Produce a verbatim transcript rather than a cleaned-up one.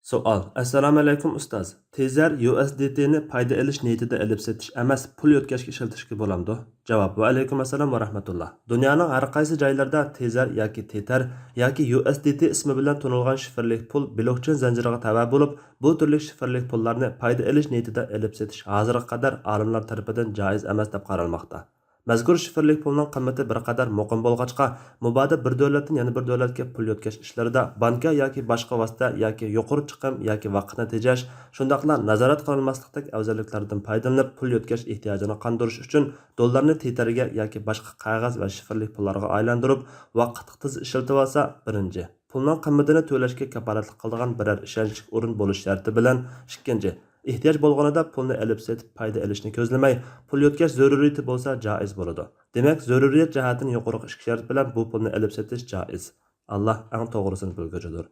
سوئال. ئەسسالامۇئەلەيكۇم ئۇستاز. تېزەر يۇ ئېس دى تى نى پايدا ئېلىش نىيىتىدە ئېلىپ سېتىش ئەمەس، پۇل يۆتكەشكە ئىشلىتىشكە بولامدۇ؟ جاۋاب. ۋەئەلەيكۇم ئەسسالام ۋە رەھمەتۇللا. دۇنيانىڭ ھەر قايسى جايلىرىدا تېزەر ياكى تېتەر ياكى يۇ ئېس دى تى ئىسمى بىلەن تونۇلغان شىفىرلىك پۇل بلوكچېين زەنجىرىغا تەۋە بولۇپ، بۇ تۈرلۈك شىفىرلىك پۇللارنى پايدا ئېلىش نىيىتىدە ئېلىپ سېتىش ھازىرغا قەدەر ئالىملار تەرىپىدىن جائىز ئەمەس دەپ قارالماقتا. مەزكۇر شىفىرلىك پۇلنىڭ قىممىتى بىر قەدەر مۇقىم بولغاچقا، مۇبادا بىر دۆلەتتىن يەنە بىر دۆلەتكە پۇل يۆتكەش ئىشلىرىدا بانكا ياكى باشقا ۋاسىتە ياكى يۇقىرى چىقىم ياكى ۋاقىتنى تېجەش، شۇنداقلا نازارەت قىلىنماسلىقتەك ئەۋزەللىكلەردىن پايدىلىنىپ پۇل يۆتكەش ئېھتىياجىنى قاندۇرۇش ئۈچۈن دوللارنى تېتەرگە ياكى باشقا قەغەز ۋە شىفىرلىك پۇللارغا ئايلاندۇرۇپ، ۋاقىتلىق تېز ئىشلىتىۋالسا، بىرىنچى، پۇلنىڭ قىممىتىنى تۆلەشكە كاپالەتلىك قىلىدىغان بىرەر ئىشەنچلىك ئورۇن بولۇش شەرتى بىلەن، ئىككىنچى، ئېھتىياج بولغىنىدا پۇلنى ئېلىپ سېتىپ پايدا ئېلىشنى كۆزلىمەي، پۇل يۆتكەش زۆرۈرىيىتى بولسا جائىز بولىدۇ. دېمەك، زۆرۈرىيەت جەھەتتىن يۇقىرىقى ئىككى شەرت بىلەن بۇ پۇلنى ئېلىپ سېتىش جائىز. ئاللا ئەڭ توغرىسىنى بىلگۈچىدۇر.